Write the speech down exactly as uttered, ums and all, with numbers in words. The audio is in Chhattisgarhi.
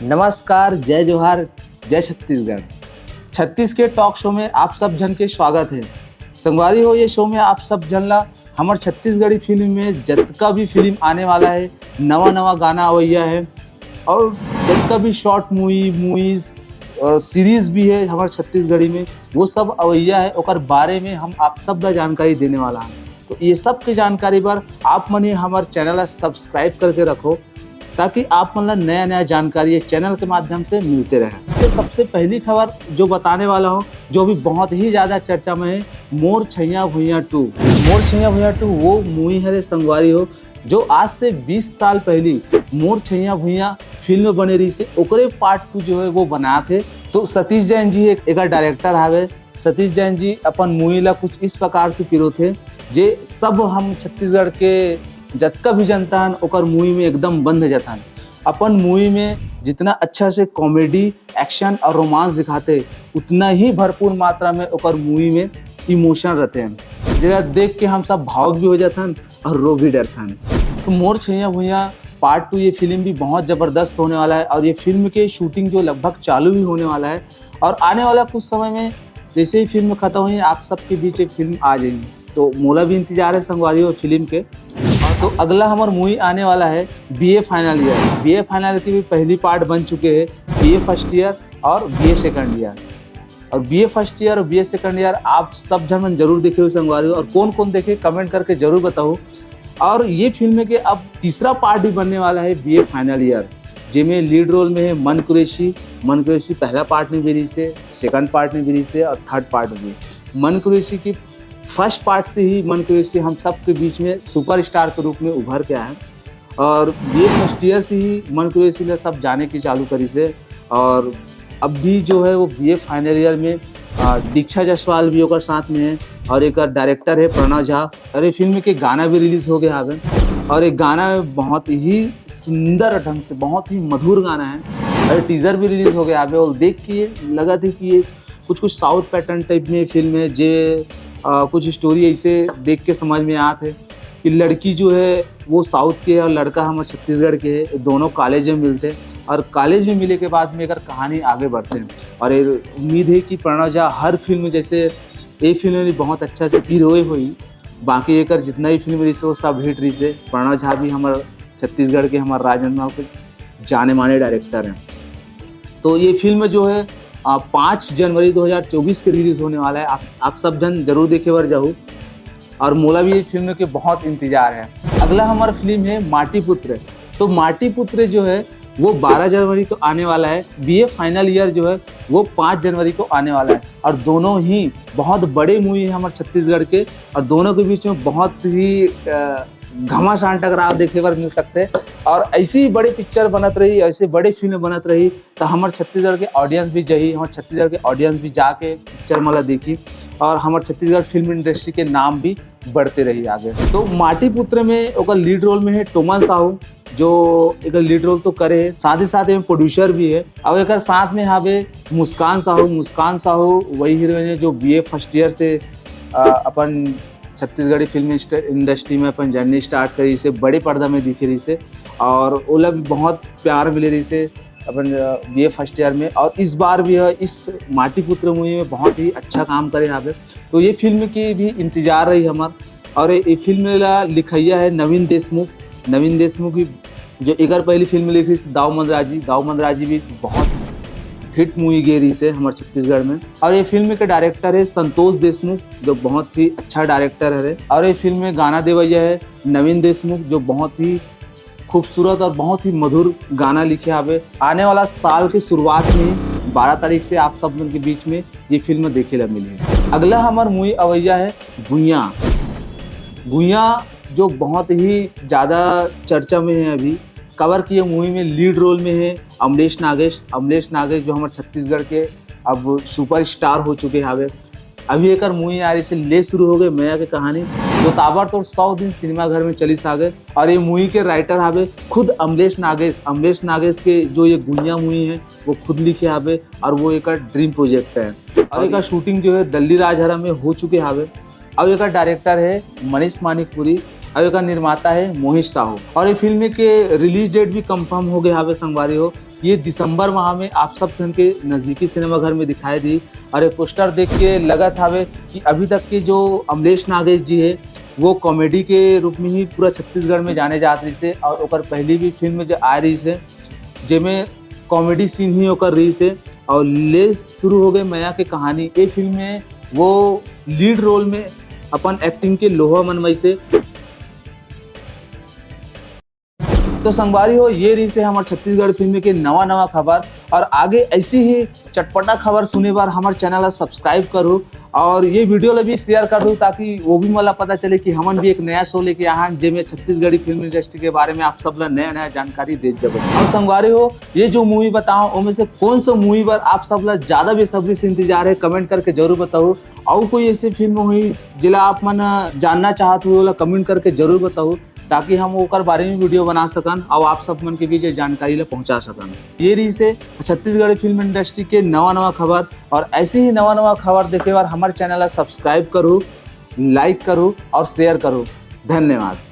नमस्कार, जय जोहार, जय छत्तीसगढ़। छत्तीस के टॉक शो में आप सब झन के स्वागत है। संगवारी हो, ये शो में आप सब झन ला हमर छत्तीसगढ़ी फिल्म में जतका भी फिल्म आने वाला है, नवा नवा गाना अवैया है, और जतका भी शॉर्ट मूवी, मूवीज और सीरीज भी है हमर छत्तीसगढ़ी में, वो सब अवैया है, ओकर बारे में हम आप सब ला जानकारी देने वाला है। तो ये सब के जानकारी बर आप मन ये हमर चैनल ला सब्सक्राइब करके रखो, ताकि आप मन ला नया नया जानकारी ये चैनल के माध्यम से मिलते रहे। तो सबसे पहली खबर जो बताने वाला हूँ, जो भी बहुत ही ज्यादा चर्चा में है, मोर छैया भुइया टू। मोर छैया भुइया टू वो मूवी हरे संगवारी हो, जो आज से बीस साल पहली मोर छैया भुइया फिल्म बने रही से, ओकरे पार्ट टू जो है वो बनात है। तो सतीश जैन जी एक, एक डायरेक्टर हावे। सतीश जैन जी अपन मूवी ला कुछ इस प्रकार से पिरोथे, जे सब हम छत्तीसगढ़ के जतका भी जनता हन, ओकर मूवी में एकदम बंध जाथन। अपन मूवी में जितना अच्छा से कॉमेडी, एक्शन और रोमांस दिखाते, उतना ही भरपूर मात्रा में ओकर मूवी में इमोशन रहते हैं, जेला देख के हम सब भावुक भी हो जाथन और रो भी डरथन। तो मोर छैया भुइया पार्ट टू ये फिल्म भी बहुत जबरदस्त होने वाला है और ये फिल्म के शूटिंग जो लगभग चालू भी होने वाला है और आने वाला कुछ समय में जैसे ही फिल्म खत्म हुई, आप सबके बीच एक फिल्म आ जाएगी। तो मोला भी इंतजार है संगवारी हो फिल्म के। और तो अगला हमार मूवी आने वाला है BA final year. BA final की भी पहली पार्ट बन चुके हैं, बीए फर्स्ट ईयर और बीए सेकंड ईयर। और बीए फर्स्ट ईयर और बीए सेकंड ईयर आप सब झन मन जरूर देखे हो संगवारी हो, और कौन कौन देखे कमेंट करके जरूर बताओ। और ये फिल्म के अब तीसरा पार्ट भी बनने वाला है, बीए फाइनल ईयर, जेमे लीड रोल में है मन कुरैशी। मन कुरैशी पहला पार्ट में भी रही से, सेकंड पार्ट में भी रही से और थर्ड पार्ट में भी। मन कुरैशी की फर्स्ट पार्ट से ही मन कुरैशी हम सब के बीच में सुपरस्टार के रूप में उभर के आए और बीए फर्स्ट ईयर से ही मन कुरैशी ला सब जाने की चालू करी से। और अब भी जो है वो बीए फाइनल ईयर में आ, दीक्षा जायसवाल भी ओकर साथ में है और एक डायरेक्टर है प्रणव झा। और ये फिल्म के गाना भी रिलीज हो गया हवे और ये गाना बहुत ही सुंदर ढंग से, बहुत ही मधुर गाना है। और टीजर भी रिलीज हो गया हवे और देख के ये लगा था कि ये कुछ कुछ साउथ पैटर्न टाइप में फिल्म है, जे आ, कुछ स्टोरी ऐसे देख के समझ में आत है कि लड़की जो है वो साउथ के है और लड़का हमारे छत्तीसगढ़ के है। दोनों कॉलेज में मिलते हैं और कॉलेज में मिले के बाद में एकर कहानी आगे बढ़ते हैं। और ये उम्मीद है कि प्रणव झा हर फिल्म, जैसे ये फिल्म भी बहुत अच्छा से पिरोए हुई, बाकी एकर जितना भी फिल्म रही से वो सब हिट रही से। प्रणव झा भी हमारे छत्तीसगढ़ के, हमारे राजनांदगांव के जाने माने डायरेक्टर हैं। तो ये फिल्म जो है आ, पाँच जनवरी दो हज़ार चउबीस के रिलीज होने वाला है। आप, आप सब झन जरूर देखे बर जाहू। और मोला भी ये फिल्म के बहुत इंतजार है। अगला हमारा फिल्म है माटी पुत्र। तो माटी पुत्र जो है वो बारह जनवरी को आने वाला है। बीए फाइनल ईयर जो है वो पाँच जनवरी को आने वाला है। और दोनों ही बहुत बड़े मूवी है हमारे छत्तीसगढ़ के और दोनों के बीच में बहुत ही अ, घमासान टकराव देखे बर मिल सकते हैं। और ऐसी ही बड़ी पिक्चर बनत रही, ऐसे बड़े फिल्म बनत रही, तो हमारे छत्तीसगढ़ के ऑडियंस भी जही, हमारे छत्तीसगढ़ के ऑडियंस भी जाके पिक्चर मला देखी और हमारे छत्तीसगढ़ फिल्म इंडस्ट्री के नाम भी बढ़ते रही आगे। तो माटी पुत्र में ओकर लीड रोल में है टोमन साहू, जो एक लीड रोल तो करे है, साथ ही साथ में प्रोड्यूसर भी है। और एक साथ में हवे मुस्कान साहू। मुस्कान साहू वही हीरोइन है जो बीए फर्स्ट ईयर से अ, अपन छत्तीसगढ़ी फिल्म इंडस्ट्री में अपन जर्नी स्टार्ट करी से, बड़े पर्दा में दिखे रही से और ओला भी बहुत प्यार मिले रही से अपन बीए फर्स्ट ईयर में। और इस बार भी है, इस माटी पुत्र मूवी में बहुत ही अच्छा काम करे यहाँ पे। तो ये फिल्म की भी इंतजार रही हमार। और ये फिल्म ला लिखैया है नवीन देशमुख। नवीन देशमुख की जो एकर पहली फिल्म लिखी थी दाऊ मंदराजी। दाऊ मंदराजी भी बहुत हिट मूवी गे रही से हमारे छत्तीसगढ़ में। और ये फिल्म के डायरेक्टर है संतोष देशमुख, जो बहुत ही अच्छा डायरेक्टर है। और ये फिल्म में गाना देवैया है नवीन देशमुख, जो बहुत ही खूबसूरत और बहुत ही मधुर गाना लिखे हवे। आने वाला साल की शुरुआत में बारह तारीख से आप सब मन के बीच में ये फिल्म देखे ला मिली। अगला हमार मूवी अवैया है गुइया। गुइया जो बहुत ही ज्यादा चर्चा में है अभी, कवर की ये मूवी में लीड रोल में है अमलेश नागेश। अमलेश नागेश जो हमारे छत्तीसगढ़ के अब सुपरस्टार हो चुके हवे। अभी एकर मूवी आ रही से ले शुरू हो गए मया के कहानी, जो ताबड़तोड़ सौ दिन सिनेमा घर में चली से आगे। और ये मूवी के राइटर हवे खुद अमलेश नागेश। अमलेश नागेश के जो ये गुइया मूवी है वो खुद लिखे हवे और वो एक ड्रीम प्रोजेक्ट है। और एक शूटिंग जो है दल्ली राजहरा में हो चुके हवे। अब एक डायरेक्टर है मनीष मानिकपुरी। अउ एकर निर्माता हे मोहित साहू। अउ ये फिल्म के रिलीज डेट भी कंफर्म हो गए हावे संगवारी हो, ये दिसंबर माह में आप सब झन के नजदीकी सिनेमाघर में दिखाई दी। अउ ये पोस्टर देख के लगत हावे कि अभी तक के जो अमलेश नागेश जी हे, वो कॉमेडी के रूप में ही पूरा छत्तीसगढ़ में जाने जात रहिस हे। अउ ओकर पहली भी फिल्म जो आए रहिस हे, जेमे कॉमेडी सीन ही ओकर रहिस हे। अउ ले शुरू हो गए मया के कहानी। ये फिल्म में वो लीड रोल में अपन एक्टिंग के लोहा मनवाइस हे। तो संगवारी हो, ये रहिस हे हमर छत्तीसगढ़ फिल्म के नवा नवा खबर। अउ आगे ऐसी ही चटपटा खबर सुने बर हमर चैनल ला सब्सक्राइब करू अउ ये वीडियो ला भी शेयर कर दू, ताकि वो भी मोला पता चले कि हमन भी एक नया शो लेके आए हन, जेमे छत्तीसगढ़ी फिल्म इंडस्ट्री के बारे में आप सब ला नया नया जानकारी दे जबे। अउ संगवारी हो, ये जो मूवी बताओ, ओमे से कौन सा मूवी बर आप सब ला ज्यादा बेसब्री से इंतजार हे, कमेंट करके जरूर बताओ। अउ कोई ऐसे फिल्म होही जेला आप मन जानना चाहत हो, ओला कमेंट करके जरूर बताओ, ताकि हम ओकर बारे में वीडियो बना सकन अउ आप सब मन के बीच ये जानकारी ला पहुंचा सकन। ये रहिस हे छत्तीसगढ़ी फिल्म इंडस्ट्री के नवा नवा खबर। अउ ऐसे ही नवा नवा खबर देखे बर हमर चैनल ला सब्सक्राइब करू, लाइक करू अउ शेयर करू। धन्यवाद।